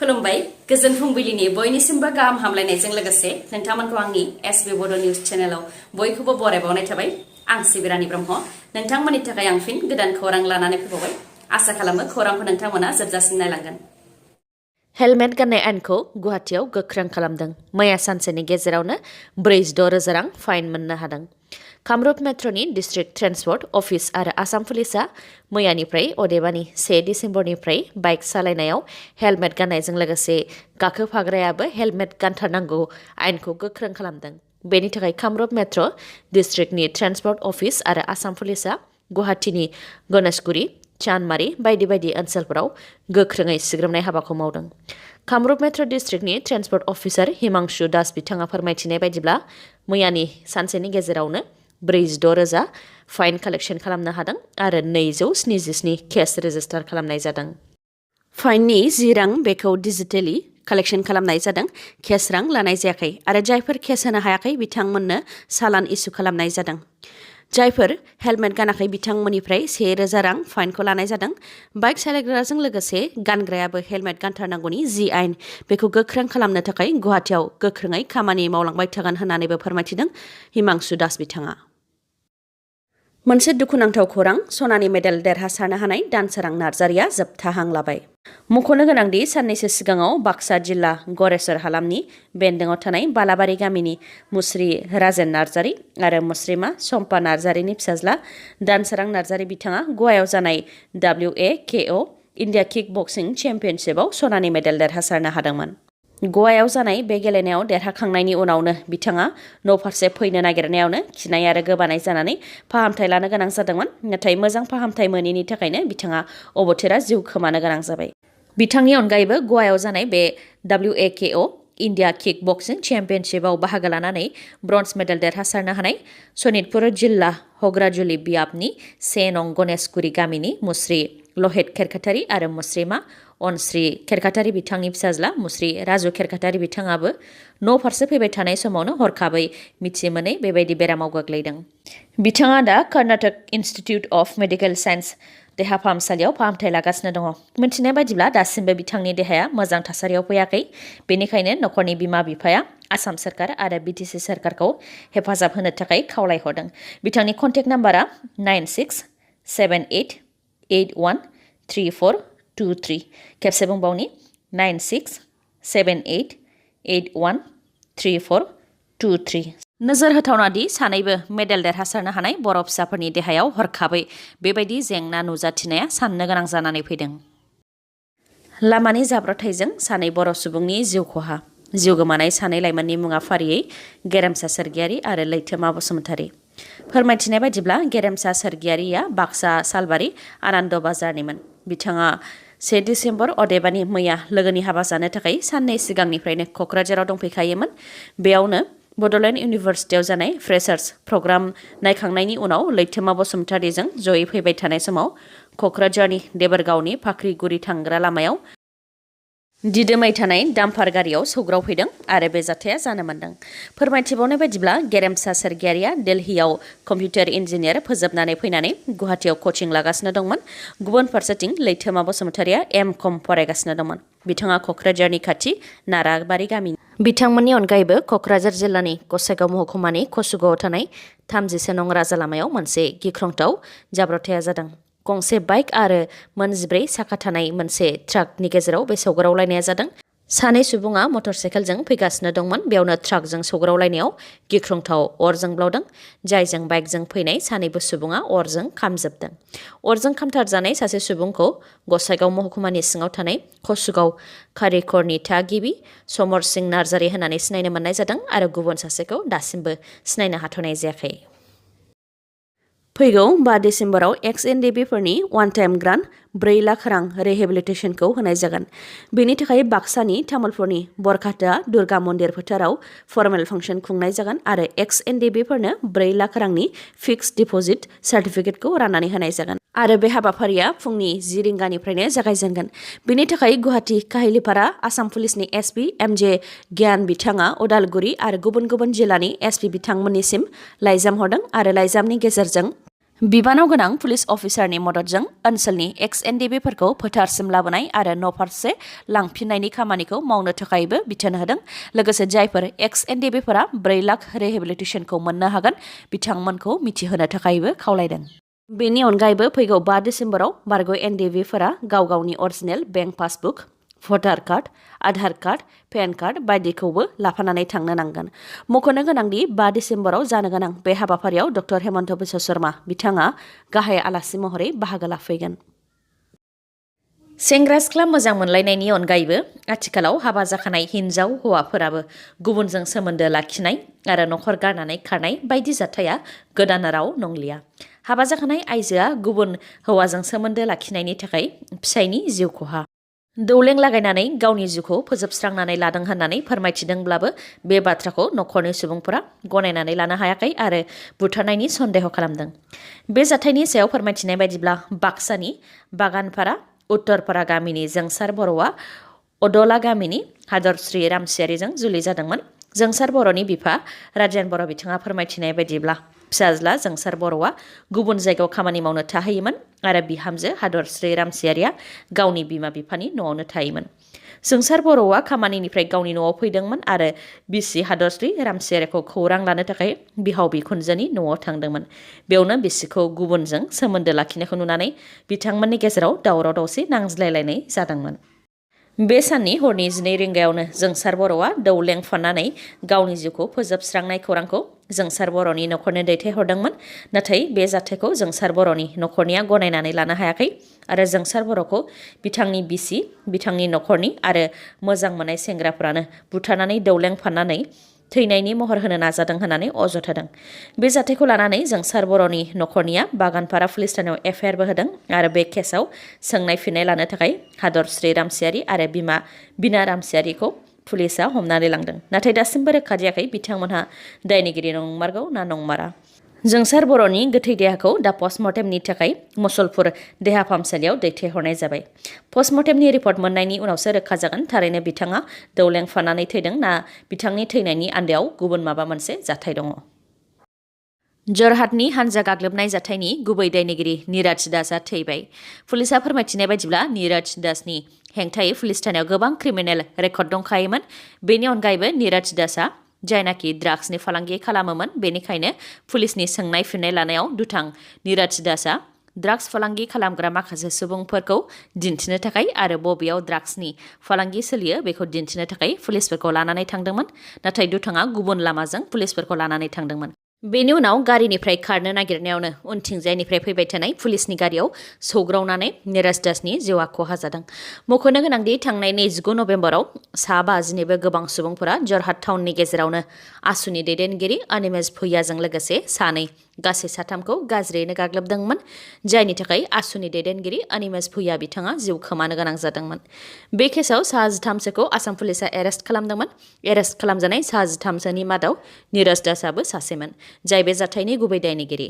खुलुमबाय गोजोन फुंबिलिनि बयनिसिमबो गाहाम हामलायनायजों लोगोसे नोंथांमोनखौ आंनि एसबी बड' निउज चेनेलाव बयखौबो बरायबावनाय थाबाय। आं सिबिरानि ब्रह्म नोंथांमोननि थाखाय आं फिन गोदान खौरां लानानै फैबावबाय। आसा खालामो खौरांखौ नोंथांमोना जोबजासिम नायलांगोन। हेलमेट गाननाय आयेनखौ गुवाहाटीयाव गोख्रों खालामदों। मैया सानसेनि गेजेरावनो 46,000 रां फाइन मोननो हादों। कामरुप मेट्र'नि डिस्ट्रिक्ट ट्रेन्सपर्ट अफिस आरो आसाम पुलिसा मैयानिफ्राय अदेबानि 1 डिसेम्बरनिफ्राय बाइक सालायनायाव हेलमेट गाननायजों लोगोसे गाखोफाग्रायाबो हेलमेट गानथारनांगौ आयेनखौ गोख्रों खालामदों। बेनि थाखाय कामरुप मेट्र' डिस्ट्रिक्टनि ट्रेन्सपर्ट अफिस आरो आसाम पुलिसा गुवाहाटीनि गणेशगुरी, चानमारी बायदि बायदि ओनसोलफोराव गोख्रोङै सिग्रोमनाय हाबाखौ मावदों। कामरुप मेट्र' डिस्ट्रिक्टनि ट्रेन्सपर्ट अफिसार हिमांशु दास बिथाङा फोरमायथिनाय बायदिब्ला मैयानि सानसेनि गेजेरावनो 46,000 फाइन कालेक्सन खालामनो हादों आरो 277 केस रेजिस्टार खालामनाय जादों। फाइननि 10 रां बेखौ डिजिटेलि कालेक्सन खालामनाय जादों। केस रां लानाय जायाखै आरो जायफोर केस होनो हायाखै बिथांमोननो सालान इसु खालामनाय जादों। जायफोर हेलमेट गानाखै बिथांमोननिफ्राय 1,000 रां फाइनखौ लानाय जादों। बाइक सालायग्राजों लोगोसे गानग्रायाबो हेलमेट गानथारनांगौनि जि आयेन बेखौ गोख्रों खालामनो थाखाय गुवाहाटीयाव गोख्रोङै खामानि मावलांबाय थागोन होननानैबो फोरमायथिदों हिमांशु दास बिथाङा। मोनसे दुखुनांथाव खौरां, सनानि मेडेल देरहासारनो हानाय दानसोरां नार्जारिया जोबथा हां लाबाय। मख'नो गोनांदि साननैसो सिगाङाव बाक्सा जिल्ला गरेस्वर हालामनि बेन्दोङाव थानाय बालाबारि गामिनि मुस्रि राजेन नार्जारि आरो मुस्रिमा सम्पा नार्जारिनि फिसाज्ला दानसोरां नार्जारि बिथाङा गवायाव जानाय WAKO इन्डिया किक बक्सिं चेम्पियनशिपआव सनानि मेडेल देरहासारनो हादोंमोन। गवायाव जानाय बे गेलेनायाव देरहाखांनायनि उनावनो बिथाङा न'फारसे फैनो नागिरनायावनो खिनाय आरो गोबानाय जानानै फाहामथाय लानो गोनां जादोंमोन। नाथाय मोजां फाहामथाय मोनैनि थाखायनो बिथाङा अबथेरा जिउ खोमानो गोनां जाबाय। बिथांनि अनगायैबो गवायाव जानाय बे WAKO इन्डिया किक बक्सिं चेम्पियनशिपआव बाहागो लानानै ब्रन्ज मेडेल देरहासारनो हानाय सनितपुर जिल्ला हग्राजुलि बियाबनि 1 नं गणेशगुरी गामिनि मुस्रि लहित खेरखातारि आरो मुस्रिमा अनस्रि खेरखातारि बिथांनि फिसाज्ला मुस्रि राजु खेरखातारि बिथाङाबो न' फारसे फैबाय थानाय समावनो हरखाबै मिथिमोनै बेबायदि बेरामाव गोग्लैदों। बिथाङा दा Karnataka institute of medical science देहा फाहामसालियाव फाहामथाय लागासिनो दङ। मिथिनाय बायदिब्ला दासिमबो बिथांनि देहाया मोजां थासारियाव फैयाखै। बेनिखायनो नखरनि बिमा-बिफाया आसाम सोरखार आरो BTC सोरखारखौ हेफाजाब होनो थाखाय खावलायहरदों। बिथांनि कन्टेक्ट नाम्बारा 9678813423। खेबसे बुंबावनि 9678813423। नोजोर होथावना दि सानैबो मेडेल देरहासारनो हानाय बर' फिसाफोरनि देहायाव हरखाबै बेबायदि जेंना नुजाथिनाया साननो गोनां जानानै फैदों। लामानि जाब्रबथायजों सानै बर' सुबुंनि जिउ खहा। जिउ गोमानाय सानै लाइमोननि मुङा फारियै गेरेमसा सोरगियारि आरो लैथोमा बसुमतारी। फोरमायथिनाय बायदिब्ला गेरेमसा सोरगियारिया बाक्सा सालबारि आनन्द बाजारनिमोन। बिथाङा 1 डिसेम्बर अदेबानि मैया लोगोनि हाबा जानो थाखाय साननै सिगांनिफ्रायनो क'क्राझाराव दंफैखायोमोन। बेयावनो बड'लेण्ड इउनिभार्सिटियाव जानाय फ्रेसार्स प्रग्राम नायखांनायनि उनाव लैथोमा बसुमतारीजों जयै फैबाय थानाय समाव क'क्राझारनि देबोरगावनि फाख्रिगुरि थांग्रा लामायाव दिदोमै थानाय डाम्पार गारियाव सौग्रावफैदों आरो बे जाथाया जानो मोन्दों। फोरमायथिबावनाय बायदिब्ला गेरेमसा सोरगियारिया दिल्लीयाव कम्पिउटार इन्जिनियार फोजोबनानै फैनानै गुवाहाटीयाव कचिं लागासिनो दंमोन। गुबुन फारसेथिं लैथोमा बसुमतारीया M.Com फरायगासिनो दंमोन। बिथाङा क'क्राझारनि खाथि नाराबारि गामिनि। बिथांमोननि अनगायैबो क'क्राझार जिल्लानि गसाइगाव महकुमानि कसुगावआव थानाय 33 नं राजा लामायाव मोनसे गिख्रंथाव जाब्रबथाया जादों। गंसे बाइक आरो 14 साखा थानाय मोनसे ट्राकनि गेजेराव बे सौग्रावलायनाया जादों। सानै सुबुङा मटरसाइकेलजों फैगासिनो दंमोन। बेयावनो ट्राकजों सौग्रावलायनायाव गिख्रंथाव अर जोंब्लावदों। जायजों बाइकजों फैनाय सानैबो सुबुङा अरजों खामजोबदों। अरजों खामथारजानाय सासे सुबुंखौ गसाइगाव महकुमानि सिङाव थानाय कसुगाव खारिखरनि थागिबि समर सिं नार्जारि होननानै सिनायनो मोननाय जादों आरो गुबुन सासेखौ दासिमबो सिनायनो हाथ'नाय जायाखै। फैगौ 5 डिसेम्बराव ex-NDB-फोरनि वान टाइम ग्रान्ट 4 लाख रां रिहेबिलिटेसनखौ होनाय जागोन। बेनि थाखाय बाक्सानि तामुलपुरनि बरखाता दुर्गा मन्दिर फोथाराव फर्मेल फांसन खुंनाय जागोन आरो ex-NDB-फोरनो 4 लाख रांनि फिक्स डिप'जिट सार्टिफिकेटखौ राननानै होनाय जागोन। आरो बे हाबाफारिया फुंनि 10 रिंगानिफ्रायनो जागायजेनगोन। बेनि थाखाय गुवाहाटी काहिलिपारा आसाम पुलिसनि SP MJ गियान बिथाङा उदालगुरि आरो गुबुन गुबुन जिल्लानि SP बिथांमोननिसिम लाइजाम हरदों आरो लाइजामनि गेजेरजों बिबानाव गोनां पुलिस अफिसारनि मददजों ओनसोलनि एक्स-एनडिबिफोरखौ फोथारसिम लाबोनाय आरो न'फारसे लांफिननायनि खामानिखौ मावनो थाखायबो बिथोन होदों। लोगोसे जायफोर एक्स-एनडिबिफोरा 4 लाख रिहेबिलिटेसनखौ मोननो हागोन बिथांमोनखौ मिथिहोनो थाखायबो खावलायदों। बेनि अनगायैबो फैगौ 5 डिसेम्बराव बारग' एनडिबिफोरा गाव गावनि original bank passbook, voter card, Aadhaar card, PAN card बायदिखौबो लाफानानै थांनो नांगोन। मख'नो गोनांदि 5 डिसेम्बराव जानो गोनां बे हाबाफारियाव डक्टर हेमन्त बिश्व शर्मा बिथाङा गाहाय आलासि महरै बाहागो लाफैगोन। सेंग्रा सिख्ला मोजां मोनलायनायनि अनगायैबो आथिखालाव हाबा जाखानाय हिन्जाव हौवाफोराबो गुबुनजों सोमोन्दो लाखिनाय आरो नखर गारनानै खारनाय बायदि जाथाया गोदान राव नंलिया। हाबा जाखानाय आइजोआ गुबुन हौवाजों सोमोन्दो लाखिनायनि थाखाय फिसायनि जिउ खहा, दौलें लागायनानै गावनि जिउखौ फोजोबस्रांनानै लादों होननानै फोरमायथिदोंब्लाबो बे बाथ्राखौ नखरनि सुबुंफोरा गनायनानै लानो हायाखै आरो बुथारनायनि सन्देह खालामदों। बे जाथायनि सायाव फोरमायथिनाय बायदिब्ला बाक्सानि बागानपारा उत्तरपारा गामिनि जोंसार बर'आ अदला गामिनि हादरश्री रामसियारिजों जुलि जादोंमोन। जोंसार बर'नि बिफा राजेन बर' बिथाङा फोरमायथिनाय बायदिब्ला फिसाज्ला जोंसार बर'आ गुबुन जायगायाव खामानि मावनो थाहैयोमोन आरो बिहामजो हादरश्री रामसियारिया गावनि बिमा बिफानि न'आवनो थायोमोन। जोंसार बर'आ खामानिनिफ्राय गावनि न'आव फैदोंमोन आरो बिसि हादरश्री रामसियारिखौ खौरां लानो थाखाय बिहाव बिखुनजोनि न'आव थांदोंमोन। बेयावनो बिसिखौ गुबुनजों सोमोन्दो लाखिनायखौ नुनानै बिथांमोननि गेजेराव दावराव दावसि नांज्लायलायनाय जादोंमोन। बे साननि हरनि 12 रिंगायावनो जोंसार बर'आ दौ लेंफानानै गावनि जिउखौ फोजोबस्रांनाय खौरांखौ जोंसार बर'नि नखरनो दैथायहरदोंमोन। नाथाय बे जाथायखौ जोंसार बर'नि नखरनिया गनायनानै लानो हायाखै आरो जोंसार बर'खौ बिथांनि बिसि, बिथांनि नखरनि आरो मोजां मोननाय सेंग्राफोरानो बुथारनानै दौ लेंफानानै थैनायनि महर होनो नाजादों होननानै अजद होदों। बे जाथायखौ लानानै जोंसार बर'नि नखरनिया बागानपारा पुलिस थानायाव एफआइआरबो होदों आरो बे केसाव सोंनाय फिननाय लानो थाखाय हादरश्री रामसियारि आरो बिमा बिना रामसियारिखौ पुलिसा हमनानै लांदों। नाथाय दासिमबो रोखा जायाखै बिथांमोनहा दायनिगिरि नंमारगौ ना नंमारा। जोंसार बर'नि गोथै देहाखौ दा पस्टमर्टेमनि थाखाय मुसलपुर देहा फाहामसालियाव दैथायहरनाय जाबाय। पस्टमर्टेमनि रिपर्ट मोननायनि उनावसो रोखा जागोन थारैनो बिथाङा दौ लेंफानानै थैदों ना बिथांनि थैनायनि आन्दोआव गुबुन माबा मोनसे जाथाय दङ। जरहाटनि हानजा गाग्लोबनाय जाथायनि गुबै दायनिगिरि निराज दासआ थैबाय। पुलिसा फोरमायथिनाय बायदिब्ला निराज दासनि हेंथायै पुलिस थानायाव गोबां क्रिमिनेल रेकर्ड दंखायोमोन। बेनि अनगायैबो निराज दासआ जायनाखि ड्राग्सनि फालांगि खालामोमोन, बेनिखायनो पुलिसनि सोंनाय फिननाय लानायाव दुथां निराज दासआ ड्राग्स फालांगि खालामग्रा माखासे सुबुंफोरखौ दिन्थिनो थाखाय आरो बबेयाव ड्राग्सनि फालांगि सोलियो बेखौ दिन्थिनो थाखाय पुलिसफोरखौ लानानै थांदोंमोन। नाथाय दुथाङा गुबुन लामाजों पुलिसफोरखौ लानानै थांदोंमोन। बेनि उनाव गारिनिफ्राय खारनो नागिरनायावनो उनथिंजायनिफ्राय फैबाय थानाय पुलिसनि गारियाव सौग्रावनानै निराज दासनि जिउआ खहा जादों। मख'नो गोनांदि थांनाय 29 नभेम्बराव सा 50निबो गोबां सुबुंफोरा जरहाट टाउननि गेजेरावनो आसुनि दैदेनगिरि अनिमेष भुइयाजों लोगोसे सानै गासै 3खौ गाज्रियैनो गाग्लोबदोंमोन, जायनि थाखाय आसुनि दैदेनगिरि अनिमेष भुइया बिथाङा जिउ खोमानो गोनां जादोंमोन। बे केसाव सा 13सोखौ आसाम पुलिसा एरेस्ट खालामदोंमोन। एरेस्ट खालामजानाय सा 13सोनि मादाव निराज दासआबो सासेमोन, जाय बे जाथायनि गुबै दायनिगिरि।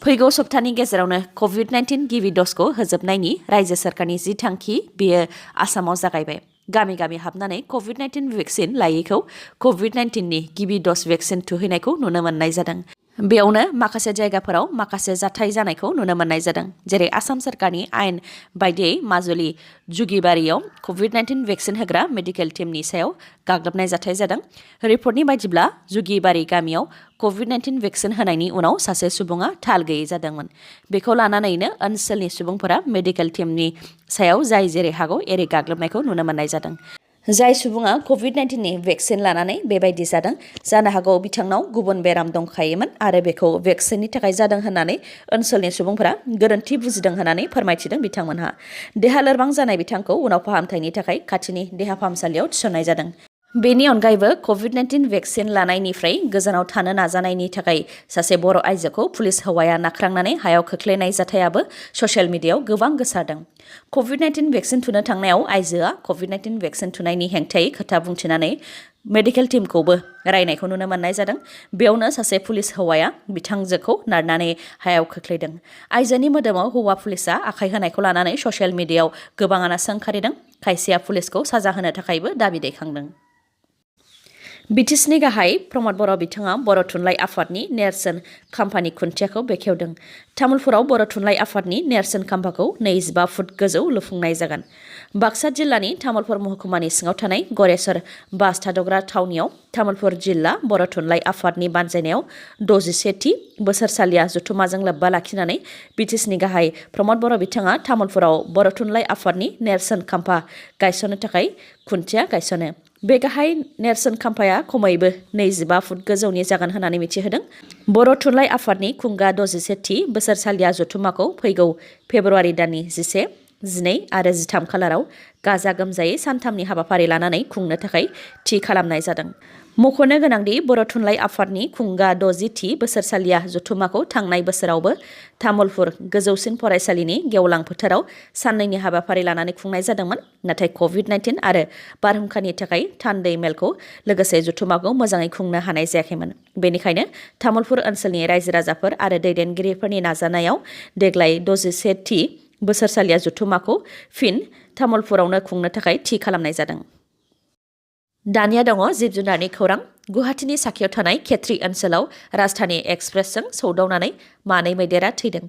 फैगौ सप्तानि गेजेरावनो कभिड-19 गिबि द'जखौ होजोबनायनि रायजो सोरखारनि जि थांखि बेयो आसामाव जागायबाय। गामि गामि हाबनानै कभिड-19 भेक्सिन लायैखौ कभिड-19नि गिबि द'ज भेक्सिन थुहैनायखौ नुनो मोननाय जादों। बेयावनो माखासे जायगाफोराव माखासे जाथाय जानायखौ नुनो मोननाय जादों। जेरै आसाम सोरखारनि आयेन बायदियै माजुलि जुगिबारियाव कभिड-19 भेक्सिन होग्रा मेडिकेल टीमनि सायाव गाग्लोबनाय जाथाय जादों। रिपर्टनि बायदिब्ला जुगिबारि गामियाव कभिड-19 भेक्सिन होनायनि उनाव सासे सुबुङा थाल गैयै जादोंमोन। बेखौ लानानैनो ओनसोलनि सुबुंफोरा मेडिकेल टीमनि सायाव जाय जेरै हागौ एरै गाग्लोबनायखौ नुनो मोननाय जादों। जाय सुबुङा कभिड-19नि भेक्सिन लानानै बेबायदि जादों, जानो हागौ बिथांनाव गुबुन बेराम दंखायोमोन आरो बेखौ भेक्सिननि थाखाय जादों होननानै ओनसोलनि सुबुंफोरा गोरोन्थि बुजिदों होननानै फोरमायथिदों बिथांमोनहा। देहा लोरबां जानाय बिथांखौ उनाव फाहामथायनि थाखाय खाथिनि देहा फाहामसालियाव थिसननाय जादों। बेनि अनगायैबो कभिड-19 भेक्सिन लानायनिफ्राय गोजानाव थानो नाजानायनि थाखाय सासे बर' आइजोखौ पुलिस हौवाया नाख्रांनानै हायाव खोख्लैनाय जाथायाबो ससियेल मिडियायाव गोबां गोसारदों। कभिड-19 भेक्सिन थुनो थांनायाव आइजोआ कभिड-19 भेक्सिन थुनायनि हेंथायै खोथा बुंथिनानै मेडिकेल टीमखौबो रायनायखौ नुनो मोननाय जादों। बेयावनो सासे पुलिस हौवाया बिथांजोखौ नारनानै हायाव खोख्लैदों। आइजोनि मोदोमाव हौवा पुलिसा आखाइ होनायखौ लानानै ससियेल मिडियायाव गोबाङानो सोंखारिदों। खायसेया पुलिसखौ साजा होनो थाखायबो दाबि दैखांदों। बिटिसिनि गाहाय प्रमद बर' बिथाङा बर' थुनलाइ आफादनि नेरसोन खाम्फानि खुन्थियाखौ बेखेवदों। तामुलपुराव बर' थुनलाइ आफादनि नेरसोन खाम्फाखौ 25 फुट गोजौ लुफुंनाय जागोन। बाक्सा जिल्लानि तामुलपुर महकुमानि सिङाव थानाय गरेस्वर बास थाद'ग्रा थावनियाव तामुलपुर जिल्ला बर' थुनलाइ आफादनि बानजायनायाव 61थि बोसोरसालिया जथुमाजों लोब्बा लाखिनानै बिटिसिनि गाहाय प्रमद बर' बिथाङा तामुलपुराव बर' थुनलाइ आफादनि नेरसोन खाम्फा गायसननो थाखाय खुन्थिया गायसनो। बे गाहाय नेरसोन खाम्फाया खमैबो 25 फुट गोजौनि जागोन होननानै मिथिहोदों। बर' थुनलाइ आफादनि खुंगा 61थि बोसोरसालिया जथुमाखौ फैगौ फेब्रुवारि दाननि 11, 12 आरो 13 खालाराव गाजा गोमजायै सानथामनि हाबाफारि लानानै खुंनो थाखाय थि खालामनाय जादों। मख'नो गोनांदि बर' थुनलाइ आफादनि खुंगा 60थि बोसोरसालिया जथुमाखौ थांनाय बोसोरावबो तामुलपुर गोजौसिन फरायसालिनि गेवलां फोथाराव साननैनि हाबाफारि लानानै खुंनाय जादोंमोन। नाथाय कभिड-19 आरो बारहुंखानि थाखाय थान्दै मेलखौ लोगोसे जथुमाखौ मोजाङै खुंनो हानाय जायाखैमोन। बेनिखायनो तामुलपुर ओनसोलनि रायजो राजाफोर आरो दैदेनगिरिफोरनि नाजानायाव देग्लाय 61थि बोसोरसालिया जथुमाखौ फिन तामुलपुरावनो खुंनो थाखाय थि खालामनाय जादों। दानिया दङ जिब जुनारनि खौरां। गुवाहाटीनि साखायाव थानाय खेत्री ओनसोलाव राजधानी एक्सप्रेसजों सौदावनानै मानै मैदेरा थैदों।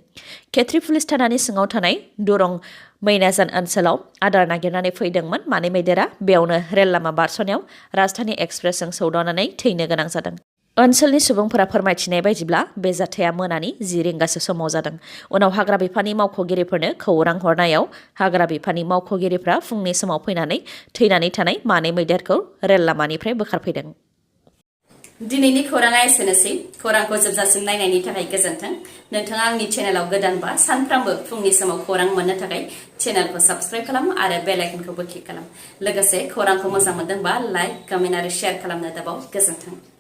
खेत्री पुलिस थानानि सिङाव थानाय दुरं मैनाजान ओनसोलाव आदार नागिरनानै फैदोंमोन मानै मैदेरा। बेयावनो रेल लामा बारस'नायाव राजधानी एक्सप्रेसजों सौदावनानै थैनो गोनां जादों। ओनसोलनि सुबुंफोरा फोरमायथिनाय बायदिब्ला बे जाथाया मोनानि 10 रिंगासो समाव जादों। उनाव हाग्रा बिफाननि मावख'गिरिफोरनो खौरां हरनायाव हाग्रा बिफाननि मावख'गिरिफ्रा फुंनि समाव फैनानै थैनानै थानाय मानै मैदेरखौ रेल लामानिफ्राय बोखारफैदों। दिनैनि खौराङा एसेनोसै। खौरांखौ जोबजासिम नायनायनि थाखाय गोजोन्थों। नोंथाङा आंनि चेनेलाव गोदानबा सानफ्रामबो फुंनि समाव खौरां मोननो थाखाय चेनेलखौ साबस्क्राइब खालाम आरो बेल आइकनखौबो क्लिक खालाम। लोगोसे खौरांखौ मोजां मोनदोंबा लाइक, कमेन्ट आरो शेयार खालामनो दाबाव। गोजोन्थों।